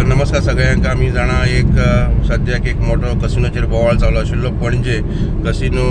नमस्कार सगळ्यांक. आमी जाणा एक सद्याक एक मोठो कसिनोचेर बोवाळ चालू आशिल्लो. पणजे कसिनो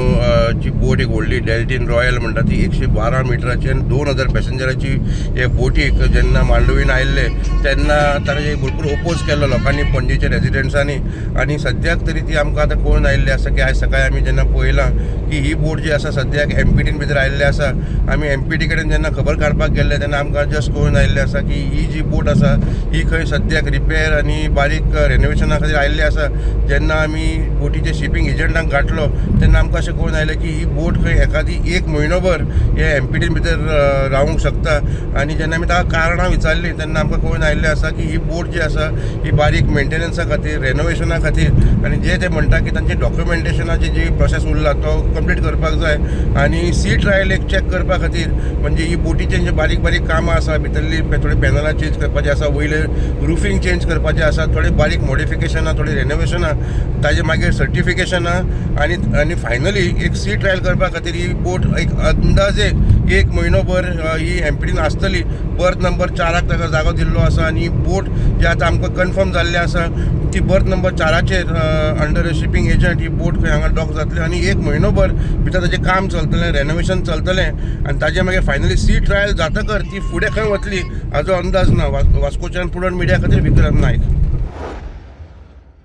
ची बोट एक व्हडली डेल्टीन रॉयल म्हणटा ती 112 मिटराची आनी 2000 पॅसेंजराची हे बोटीक जेन्ना मांडवीन आयिल्ले तेन्ना ताणें भरपूर ओपोज केल्लो लोकांनी, पणजेच्या रेजिडंट्सांनी. आनी सद्याक तरी ती आमकां आतां कळून आयिल्ली आसा की आयज सकाळी आमी जेन्ना पळयलां की ही बोट जी आसा सद्याक एमपीटीन भितर आयिल्ली आसा. आमी एमपीटी कडेन जेन्ना खबर काडपाक गेल्ले तेन्ना आमकां जस्ट कळून आयिल्लें आसा की ही जी बोट आसा ही खंय सद्याक रिपेर आनी बारीक रेनोवेशना खातीर आयिल्ली आसा. जेन्ना आमी बोटीचे शिपींग एजंटांक गांठलो तेन्ना आमकां अशें कळून आयलें की ही बोट खंय एखादी एक म्हयनोभर हे एमपीटीन भितर रावूंक शकता. आनी जेन्ना आमी ताका कारणां विचारलीं तेन्ना आमकां कळून आयिल्लें आसा की ही बोट जी आसा ही बारीक मेंटेनन्सा खातीर, रेनोवेशना खातीर आनी जे ते म्हणटा की तांचे डॉक्युमेंटेशनाची जी प्रोसेस उरला तो कंप्लीट करपाक जाय आनी सी ट्रायल एक चॅक करपा खातीर, म्हणजे ही बोटीचे जे बारीक बारीक कामां आसा, भितरली थोडी पॅनलां चेंज करपाची आसा, वयले रुफींग चेंज करपाचें आसा, थोडे बारीक मॉडिफिकेशनां, थोडी रेनोवेशनां, ताजे मागीर सर्टिफिकेशनां आनी फायनली एक सी ट्रायल करपा खातीर ही बोट एक अंदाजे एक म्हयनोभर ही एमपीटीन आसतली. बर्थ नंबर 4 ताका जागो दिल्लो आसा आनी ही बोट जी आतां आमकां कन्फर्म जाल्लें आसा ती बर्थ नंबर 4 चेर अंडर शिपींग एजंट ही बोट खंय हांगा डॉक जातली आनी एक म्हयनोभर भितर ताजें काम चलतलें, रेनोवेशन चलतलें आनी ताजे मागीर फायनली सी ट्रायल जातकर ती फुडें खंय वतली हाजो अंदाज ना. वास्कोच्यान प्रुडंट मिडिया खातीर विक्रम नायक.